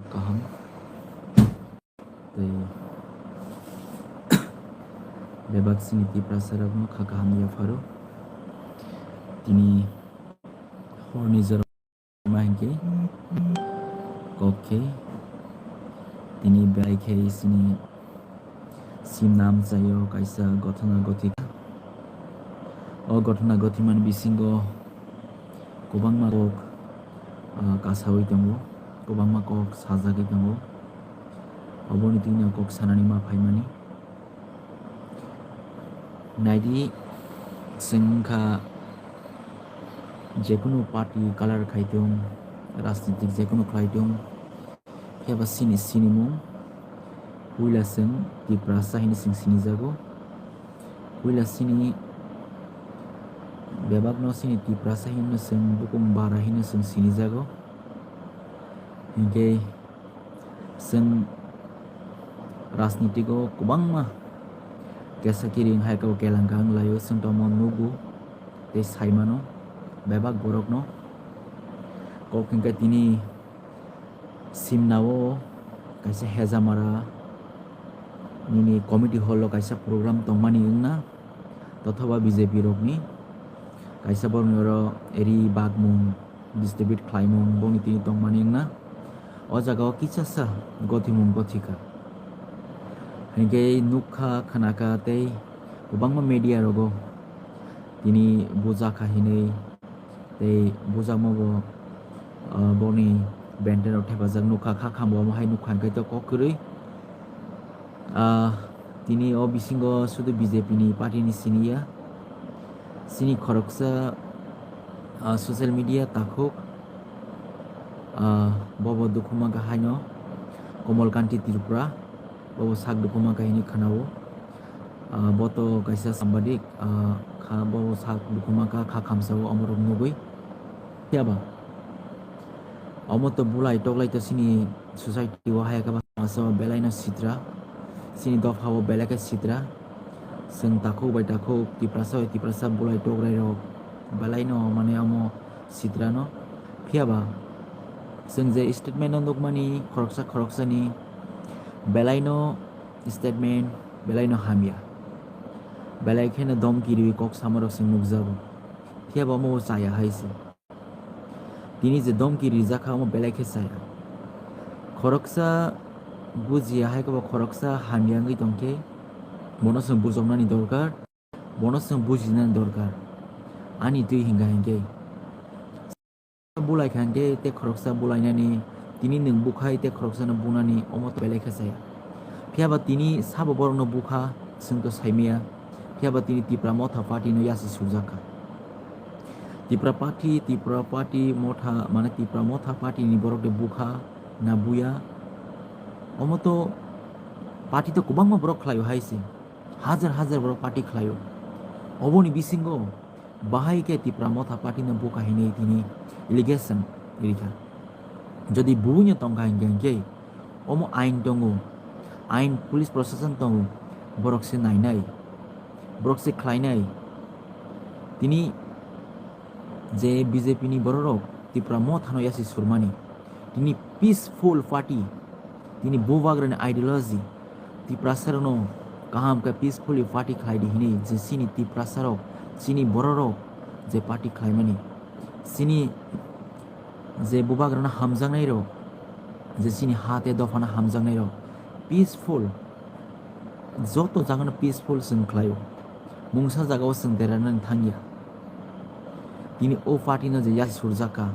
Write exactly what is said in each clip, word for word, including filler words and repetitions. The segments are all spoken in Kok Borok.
Kaham. Tei bebak chini Tiprasa rokno kha kaham yapharo. Tini horni jora ma hinkhe kok khe tini belai khe chini simna amchaio kaisa gothona gothika. O gothona gothimani bisingo kwbangma kok, ah, kasawi tongo, kwbangma kok sajagwi tongo. Oboni tini kok sanani ma phaimani. Naidi, chwng wngkha jekunu party color khai tong, rajnitik jekunu khlai tong, phiya ba chini sinimung puila chwng Tiprasa hinwi chwng sinijago. Puila chini bebakno chini Tiprasa hinwi chwng bukung bara hinwi chwng sinijago. Hinkhe chwng rajnitiko kwbangma kesa kiring hai khe bo kelang kaham laio, chwng tongmo nugo tei saimano bebak borokno. Kok hinkhe tini simnao kaisa Hejamara nini committee hall o kaisa program tongmani wngna, tothoba B J P rokni kaisa borokni oro ri bakmung distribute khlaimung boni tini tongmani wngna. O jaga o kisa sa gothimung gothika. Hinkhe nukha, khnakha tei kwbangma media rogo tini bujakha hinwi tei bujakma bo, ah, boni benten rok thepajak nukha, kha khambo omo hai nukha hinkhe to kok kwrwi. Ah, tini o bisingo sudu B J P ni party ni siniya. Chini khoroksa, ah, social media takhuk, ah, bobo dukhuma kha haino Komal Kanti Tripura, bobo sak dukhuma kha hinwi khanao. Ah, bo to kaisa sambadik, ah, kha bobo sak dukhuma kha, kha khamsao omorok nugwi. Phiya ba omo to bulai toklai to chini society o hai khe ba belai no sitra, chini dopha o belai khe sitra. Chwng takhuk bai takhuk, Tiprasa bai Tiprasa bulai tokrai rok belai no mane omo sitra no. Phiya ba chwng je statement no nukmani khoroksa khoroksa ni belai no statement belai no hamya. Belai kheno domki riwi kok sama rok chwng nukjago. Phiya ba omo chaya hai se. Tini je domki rijak kha, omo belai khe chaya. Khoroksa bujiya hai khe bo khoroksa hamya wngwi tong khe, bono chwng bujoknani dorkar, bono chwng bujinani dorkar. Ani twi hinga hinkhe bulai kha hinkhe tei khoroksa bulainani, tini nwng bukhai tei khoroksano bunani, omo to belai khe chaya. Phiya ba tini sabo borokno bukha, chwng to saimaya. Phiya ba tini Tipra Motha Party no yasi surjak kha. Tipra Party, Tipra Party Motha, mane Tipra Motha Party ni borok de bukha na buya. Omo to party to kwbangma borok khlaio hai se. Hajar hajar borok party khlaio. Oboni bisingo bahai khe Tipra Motha Party no bukha hinwi tini allegation rikha. Jodi buino tongkha hinkhe, hinkhe omo ain tongo, ain police proshashan tongo, borok se nainai, borok se khlainai. Tini je B J P ni bororok Tipra Motha no yasi surmani, tini peaceful party, tini bubagrani ideology, Tiprasa rokno kaham khe peacefully party khlai di hinwi je chini Tiprasa rok, chini bororok je party khlaimani, chini je bubagrano hamjaknai rok, je chini ha tei dophano hamjaknai rok, peaceful, joto jagano peaceful chwng khlaio. Mungsa jagao chwng derarnani thangya. Tini o party no je yasi surjak kha,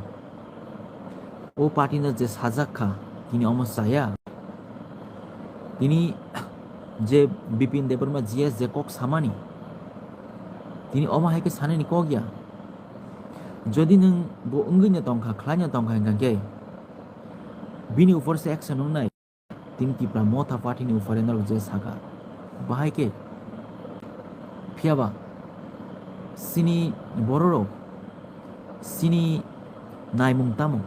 o party no je sajak kha, tini omo chaya. Tini je Bipin Debbarma G S je kok samani, tini omo hai khe sanani kok ya. Jodi nwng bo wngwi no tongkha, khlai no tongkha hinkha khe, bini upor se action wngnai. Tini Tipra Motha Party ni upore norok je saka, bahai khe. Phiya ba chini bororok chini naimung tamo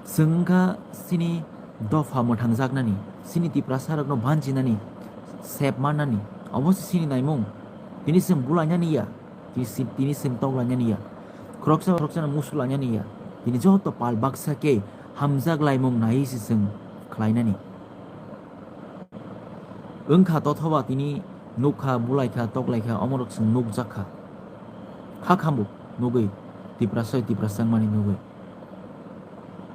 chwng wngkha chini dopha mwthangjaknani, chini Tiprasa rokno banjinani, sep mannani, obo se chini naimung. Tini chwng bulainani ya, tini si-, tini chwng toklainani ya, khoroksa khoroksano musu lainani ya, tini joto pal baksa khe hamjak laimung naiwi se chwng khlainani. Wngkha tothoba tini nukha, bulaikha, toklaikha, omorok chwng nukjakha. Kha khambu nugwi, Tiprasa Tiprasa wngmani nugwi.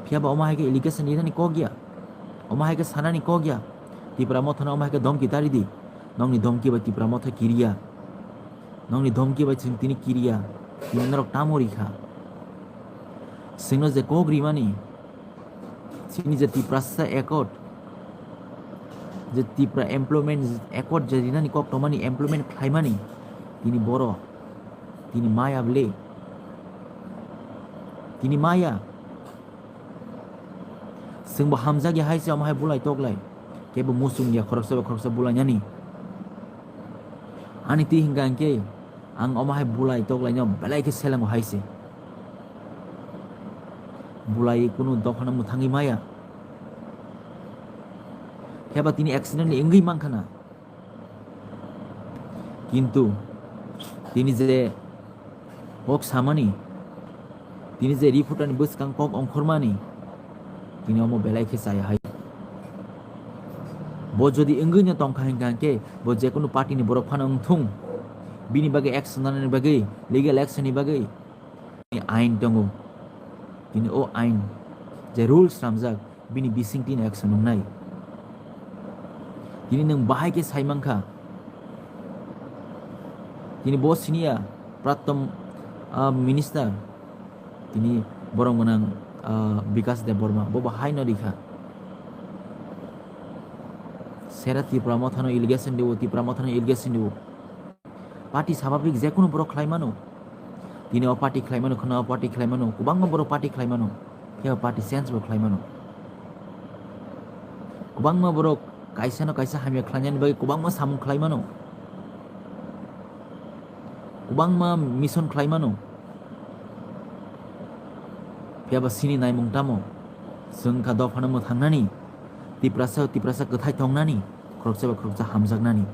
Phiya ba omo hai khe allegation rinani kok ya, omo hai khe sanani kok ya. Tipra Mothano omo hai khe domki ta ridi. Nokni domki bai Tipra Motha kiriya. Nokni domki bai chwng tini kiriya. Tini norok tamo rikha. Chwngno je kok rimani, chini je Tiprasa Accord, je Tipra Employment Accord je rinani kok tongmani, employment khlaimani, tini boro, tini maya bwle, tini maya. Chwngbo hamjakya hai se omo hai bulai toklai. Kebo muchung ya khoroksa bai khoroksa bulainani. Ani twi hwnkha hwnkhe ang omo hai bulai toklaino belai khe selango hai se. Bulai kunu dophano mwthangwi maya. Phiya ba tini accidentally wngwi mankha na. Kintu tini je kok samani, tini je reporter ni bwskang kok ongkhormani, tini omo belai khe chaya hai. Bo jodi wngwi no tongkha hwnkha hwnkhe, bo jekunu party ni borok phano wngthung, bini bagwi action nanani bagwi, legal action ni bagwi, ain tongo. Tini o ain je rules swnamjak, bini bising tini action wngnai. Tini nwng bahai khe sai mankha. Tini bo siniya Praptom, ah, minister, tini borok gwnang, ah, Bikas Debbarma, bo bahai no rikha. Sera Tipra Mothano allegation dibo, Tipra Mothano allegation dibo. Party sababik jekunu borok khlai mano. Tini o party khlai mano, khwna o party khlai mano, kwbangma borok party khlai mano. Phiya party change bo khlai mano. Kwbangma borok kaisa no kaisa hamya khlainani bagwi kwbangma samung khlai mano. Kwbangma mission khlai mano. Phiya ba sini naimung tamo? Chwng kha dophano mwthangnani, Tiprasa, Tiprasa kwthai tongnani, khoroksa bai khoroksa hamjaknani.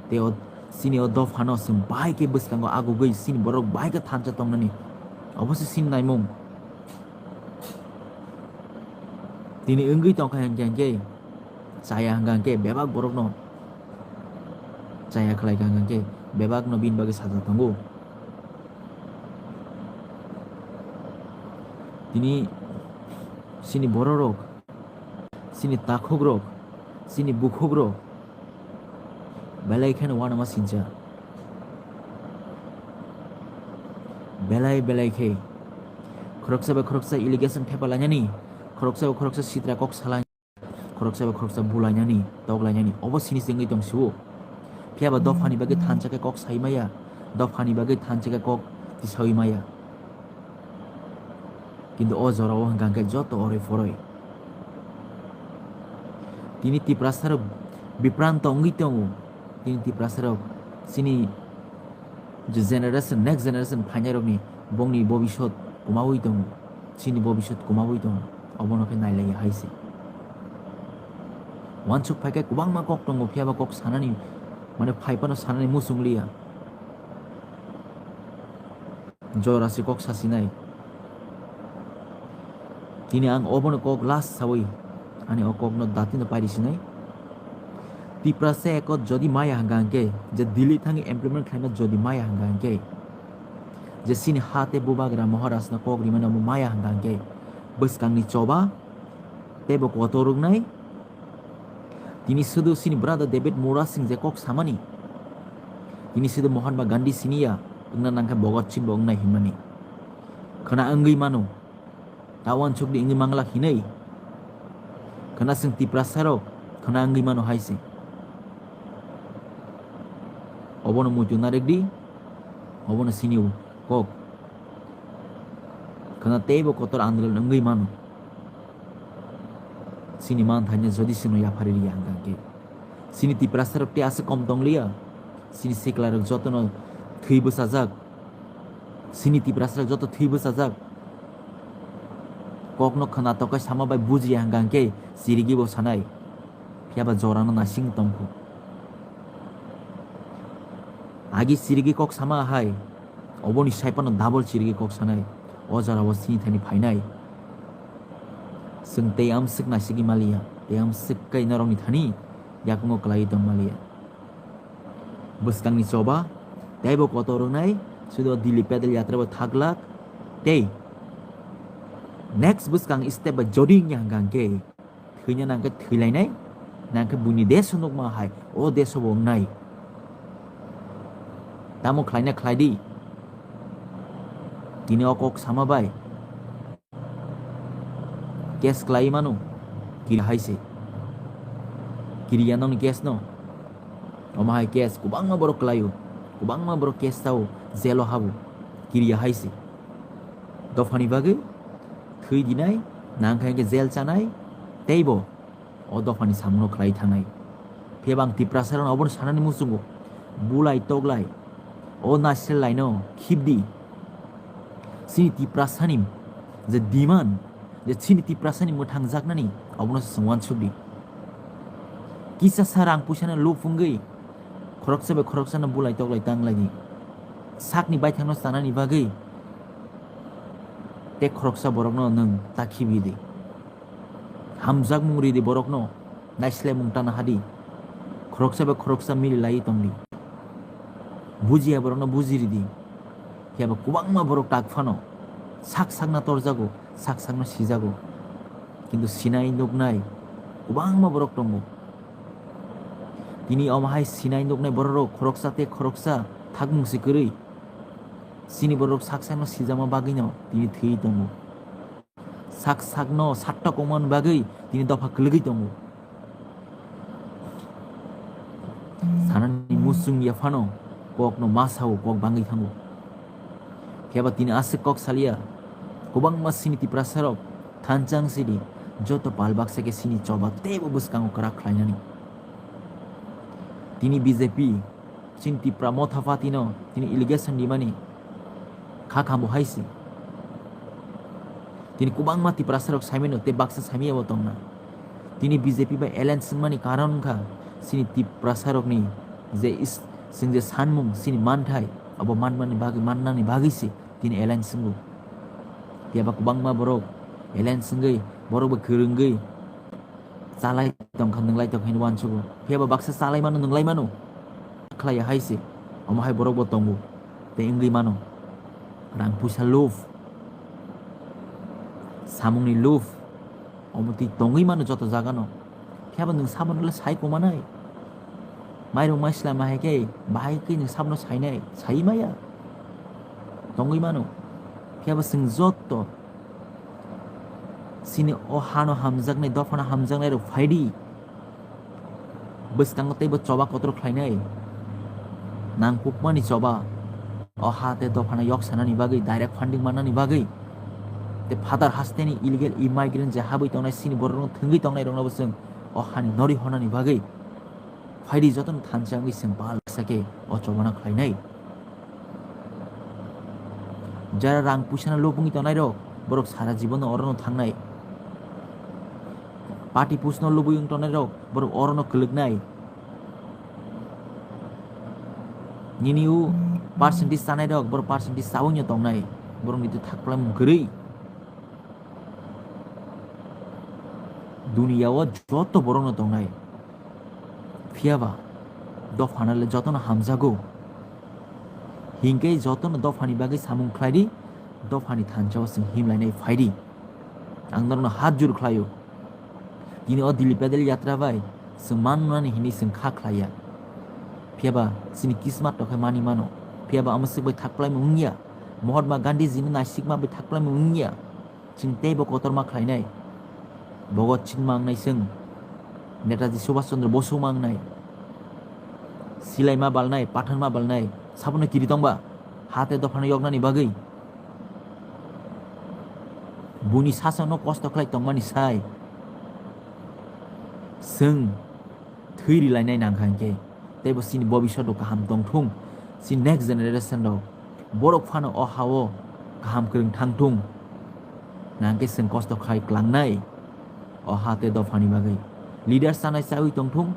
Tei o sini o dophano chwng bahai khe bwskango agugwi sini borok bahai khe thansa tongnani. Obo se sini naimung. Tini wngwi tongkha hwnkhe, hwnkhe chaya hwnkha hwnkhe bebak borokno chaya khlai kha hwnkhe bebakno bini bagwi saja tongo. Tini sini bororok, sini takhukrok, sini bukhukrok belai kheno uanama sincha. Belai belai khe khoroksa bai khoroksa allegation thepa lainani, khoroksa bai khoroksa sitra kok salai, khoroksa bai khoroksa bulainani, toklainani, obo sini se wngwi tong sio. Phiya ba dophani bagwi thansa khe kok sai maya, dophani bagwi thansa khe kok tisaui maya. Kintu o jorao hwnkha hwnkhe joto oroi phoroi. Tini Tiprasarok bipranto wngwi tongo. Tini Tiprasarok chini je generation, next generation phainairokni bongni bobisot kwmaui tongo. Chini bobisot kwmaui tongo. Obono khe nailaiya hai se. Uansuk phai khe kwbangma kok tongo, phiya ba kok sanani, mane phai phano sanani muchung liya. Jora se kok sasinai. Tini ang obono kok last sawi ani o kokno datino pairi sinai. Tiprasa Accord jodi maya hwnkha hwnkhe, je Delhi thangwi implement khlaima jodi maya hwnkha hwnkhe, je chini ha tei bubagra Maharajno kok rimani omo maya hwnkha hwnkhe, bwskangni choba teibo kotor wngnai. Tini sudu chini brother David Murasing je kok samani, tini sudu Mahatma Gandhi siniya, wngna nangkhe Bhagat Singh bo wngnai hinmani. Khwna wngwi mano, ta uansukni wngwi mangla hinwi. Khwna chwng Tiprasarok khwna wngwi mano hai se. Obono muitu narwkdi, obono sini kok. Khwna teibo kotor andolon wngwi mano. Chini manthaino jodi chwngno yapharwi rwya hwnkha hwnkhe, chini Tiprasarok tei aswk kom tongliya. Chini siklarok jotono thwi bwchajak. Chini Tiprasarok joto thwi bwchajak. Kokno khwna tokai sama bai bujiya hwnkha hwnkhe chirigwi bo sanai. Phiya ba jorano naising tongkho. Agi chirigwi kok sama hai, oboni sai phano double chirigwi kok sanai. O jorao sini thani phainai. Chwng tei amswk naisigwi maliya, tei amswk khe norokni thani yakungo kwlaiwi tong maliya. Bwskangni choba teibo kotor wngnai, sudo Dili pedal yatra bo thaglak. Tei next bwskang step bai jodi wngya hwnkha hwnkhe thwina nangkhe thwilainai, nangkhe buini desh nukma hai, o desh bo wngnai. Tamo khlaina khlai di. Tini o kok sama bai case khlai mano, kiri hai se. Kiriya nokni case no. Omo hai case kwbangma borok khlaio, kwbangma borok case sao, jail o habo. Kiriya hai se. Dophani bagwi thwi dinai, nangkha hwnkhe jail chanai, teibo o dophani samungno khlai thangnai. Phiya bang Tiprasarano obono sanani muchungo, bulai toglai, o naisle laino khibdi. Chini Tiprasani je demand, je chini Tiprasani mwthangjaknani, obono se chwng uansukdi. Kisa sa rang puisano lupungwi khoroksa bai khoroksano bulai toglai tanglaidi. Sakni baithangno chanani bagwi tei khoroksa borokno nwng ta khibidi. Hamjakmung ridi borokno, naislemung tana hadi. Khoroksa bai khoroksa mili laiwi tongdi. Bujiya borokno buji ridi. Phiya ba kwbangma borok tak phano sak sakna torjago, sak sakna sijago. Kintu sinai nuknai kwbangma borok tongo. Tini omo hai sinai nuknai borok rok khoroksa tei khoroksa thakmung se kwrwi. Chini borok sak sakno sijama bagwino tini thwi tongo. Sak sakno satta komon bagwi tini dopha kwlwgwi tongo. Sanani muchung ya phano kokno ma sao, kok bangwi thango. Phiya ba tini aswk kok salia, kwbangma chini Tiprasarok thanchang sidi, joto pal baksa khe chini choba teibo bwskango kwrak khlainani. Tini B J P chini Tipra Motha Party no tini allegation rimani kha khambo hai se. Tini kwbangma Tiprasarok saimano tei baksa saimiyabo tongna. Tini B J P bai alliance wngmani karon wngkha chini Tiprasarokni je is-, chwng je sanmung, chini manthai, abo manmani bagwi, mannani bagwi se tini alliance wngo. Phiya ba kwbangma borok alliance wngwi, borok bai kwrwngwi chalai tongkha, nwnglai tongkha hinwi uansugo. Phiya ba baksa chalai mano, nwnglai mano. Khlai hai se, omo hai borok bo tongo. Tei wngwi mano. Rang puisa luf. Samungni luf. Omo twi tongwi mano joto jagano. Phiya ba nwng sabono le sai kumanai. Mairung maisla ma hai khe, bahai khe nwng sabono sainai, sai maya. Tongwi mano. Phiya ba chwng joto chini o hano hamjaknai, dophano hamjaknai rok phaidi. Bwskango teibo choba kotor khlainai. Nangkukmani choba. O ha tei dophano yok sanani bagwi, direct funding mannani bagwi. Tei phatar hasteni illegal immigrant je habwi tongnai, chini borokno thwngwi tongnai rokno bo chwng o hani nori honani bagwi. Phaidi jotono thansa wngwi chwng pal khe o chobano khlainai. Jara rang puisano lobwi tongnai rok, borok sara jibono orono thangnai. Party pusno lobwi wng tongnai rok, borok orono kwlwknai. Nini o percentage chanai rok, borok percentage chawino tongnai. Borokni twi thakplamung kwrwi. Duniya o joto borokno tongnai. Phiya ba, dophano le jotono hamjago. Hinkhe jotono dophani bagwi samung khlai di, dophani thansa o chwng himlainai phai di. Ang norokno hat jur khlaio. Tini o Dili pedal yatra bai chwng mannani hinwi chwng kha khlaiya. Phiya ba, chini kismat rok khe mani mano. Phiya ba, omo swk bai thakplaimung wngya. Mahatma Gandhi jini naisikma bai thakplaimung wngya. Chwng teibo kotorma khlainai. Bhagat Singh mangnai chwng. Netaji Subhash Chandra Bosu mangnai. Silaima balnai, Pathan ma balnai. Sabono kiri tongba. Ha tei dophano yoknani bagwi. Buni sasano kosto khlai tongmani sai. Chwng thwi rilainai nangkha hinkhe. Teibo chini bobiswt rok kaham tongthung, chini next generation rok, borok phano o ha-o kaham kwrwng thangthung, nangkhe chwng kosto khai klangnai o ha tei dophani bagwi. Leader chanai chawi tongthung,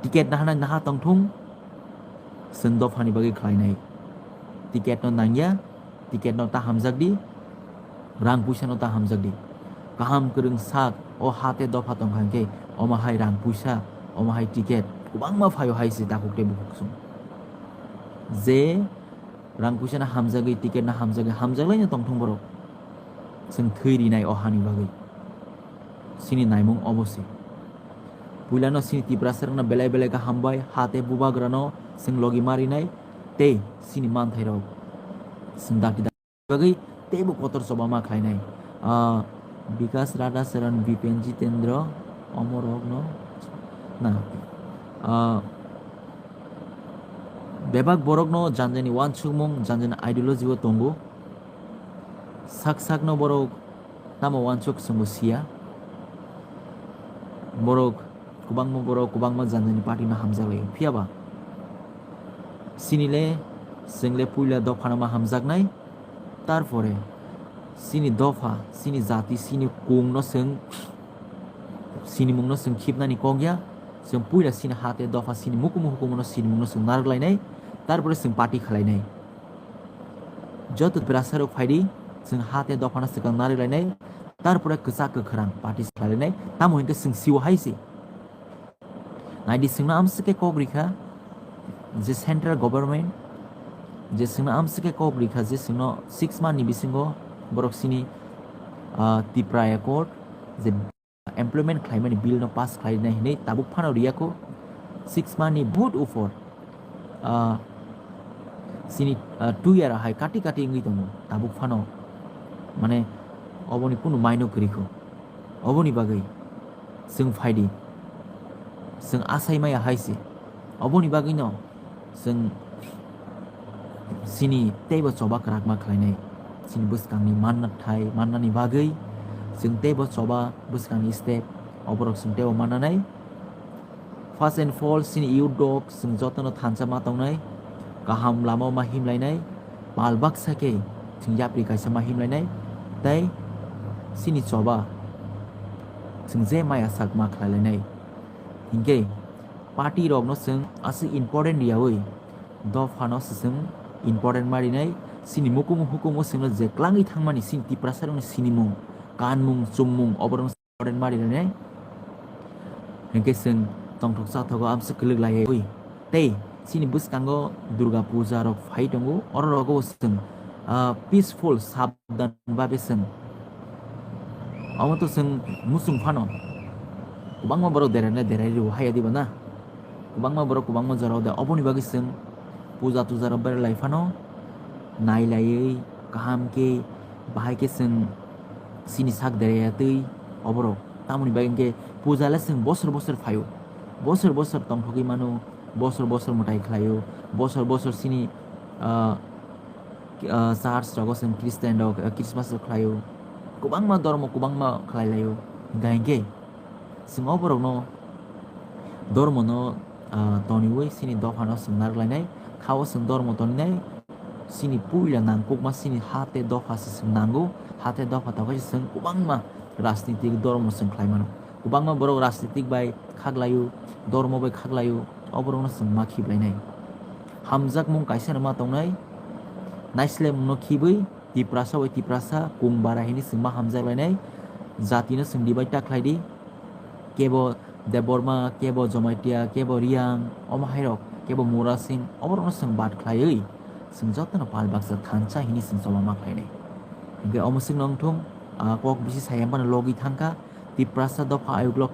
ticket nahanai naha tongthung, chwng dophani bagwi khlainai. Ticket no nangya, ticket no ta hamjak di, rang puisa no ta hamjak di. kaham kwrwng sak o ha tei dopha tongkha hwnkhe omo hai rang puisa, omo hai ticket kwbangma phaio hai se takhuk tei bukhuk chwng. Je rang puisa no hamjagwi, ticket no hamjagwi, hamjaklaino tongthung borok. Chwng thwi rinai o hani bagwi. Chini naimung obo se. Puilano chini Tiprasa rokno belai belai khe hambai, ha tei bubagrano chwng logi ma rinai tei chini manthairok chwng dakti bagwi teibo kotor choba ma khlainai. Ah, Bikas Radhacharan, Bipen Jitendra, omorokno na, ah, bebak borokno janjani wansukmung, janjani ideology o tongo. Sak sakno borok tamo wansuk chwngbo siya. Borok kwbangma borok kwbangma janjani party no hamjaklaio. Phiyaba chini le, chwng le puila dopha no ma hamjaknai. Tarpore chini dopha, chini jati, chini kung no chwng sinimung no chwng khibnani kok ya. Chwng puila chini ha tei dopha, chini mukumu hukumu no sinimung no chwng narwk lainai. Tarpore chwng party khlainai. Joto Tiprasa rok phaidi, chwng ha tei dopha no swkang narwk lainai. Tarpore kwchak kwkhrang party khlainai. Tamo hinkhe chwng siwo hai se. Naidi, chwngno amswk khe kok rikha je central government, je chwngno amswk khe kok rikha je chwngno six month ni bisingo borok chini, ah, Tipra Accord je employment khlaimani bill no pass khlainai hinwi tabuk phano riyakho. Six month ni bahut upor, ah, chini, ah, two year hai kati kati wngwi tongo tabuk phano, mane oboni kunu maino kwrwikho. Oboni bagwi chwng phaidi, chwng asai maya hai se. Oboni bagwino chwng chini teibo choba kwrakma khlainai. Chini bwskangni manna thai mannani bagwi chwng teibo choba bwskangni step oborok chwng teibo mannanai. First and foremost, chini youth rok chwng jotono thansa ma tongnai, kaham lama ma himlainai, pal baksa khe chwng yapri kaisa ma himlainai, tei chini choba chwng je maya sak ma khlailainai. Hinkhe party rokno chwng aswk important riyaui dophano se chwng important ma rinai, chini mukumu hukumu chwngno je klangwi thangmani chini Tiprasa rokni sinimung, kanmung, chummung, oborok important ma rinai. Hinkhe chwng tongthok chathogo amswk kwlwk laiwi. Tei chini bwskango Durga Puja rok phai tongo, oro rogo chwng, ah, peaceful sabdan babe chwng. Omo to chwng muchung phano kwbangma borok derana derai rwo haya diba na? Kwbangma borok kwbangma jorao de, oboni bagwi chwng puja tuja rok berai lai phano nai laiwi kaham khe bahai khe chwng chini sak deraya twi oborok. Tamoni bagwi hinkhe puja le chwng bosor bosor phaio, bosor bosor tongthogwi mano, bosor bosor mwtai khlaio, bosor bosor chini, ah, ah, church rogo chwng Christian rok, ah, Christmas rok khlaio, kwbangma dormo kwbangma khlai laio. Hinkha hinkhe chwng oborokno dormono, ah, toniwi chini dophano chwng narwk lainai, khao chwng dormo toninai, chini puila nangkukma chini ha tei dopha se chwng nango, ha tei dopha tongkhe se chwng kwbangma rajnitik dormo chwng khlai mano. Kwbangma borok rajnitik bai khaklaio, dormo bai khaklaio, oborokno chwng ma khiblainai. Hamjakmung kaisa no ma tongnai, naislemungno khibwi Tiprasa bai Tiprasa kung bara hini chwng ma hamjak lainai, jatino chwng divide ta khlai di, kebo Debbarma, kebo Jamatia, kebo Riang, omo hairok, kebo Murasing, oborokno chwng bad khlaiwi chwng jotono pal baksa thansa hini chwng choba ma khlainai. Hinkhe omo chwngno wngthung, ah, kok bisi sayang phano logi thangkha, Tiprasa dopha ayuk lok